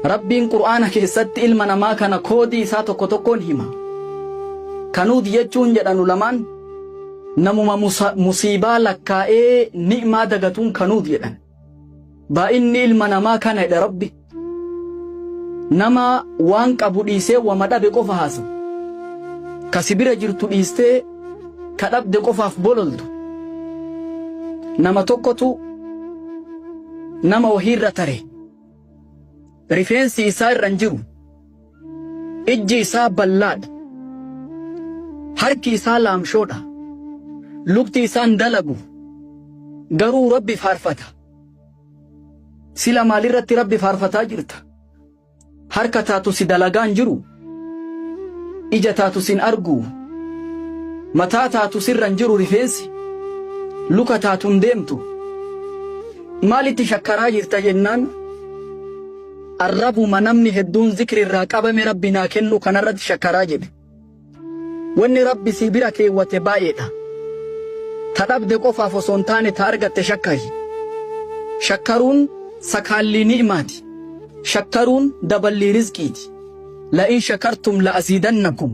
Rabbiin Qur'aana keessatti ilma namaa kana koodii isaa tokko tokkoon hima. Kanuud jechuun jedhan ulamaan namuma musiibaa lakkaa'ee ni'maa dagatuun kanuud jedhan. Baay'inni ilma namaa kana jedha Rabbi. Nama waan qabu dhiisee wama dhabe qofa haasa'u. Ka si bira jirtu dhiistee ka dhabde qofaaf bololtu. Nama tokkotu nama wahiirra tare. Rifeensi isaa irra hin jiru. Ijji isaa ballaadha. Harki isaa laamshoodha. Lukti isaa hin dalagu. Garuu Rabbi faarfata. Sila maalirratti Rabbi faarfataa jirta? Harka taatu si dalagaa hin jiru. Ija taatu sin argu. Mataa taatu sirra hin jiru rifeensi. Luka taatu hin deemtu. Maalitti shakkaraa jirta jennaan arrabuma namni hedduun zikri irraa qabame Rabbi naa kennu kanarratti shakkaraa jedhe. Wanni Rabbi si bira keewwate baay'eedha. Ta dhabde qofaaf osoo hin taane ta argatte shakkari. Shakkaruun sakaallii ni'maati. Shakkaruun daballii rizqiiti. La'in shakartum la'aziidannakum.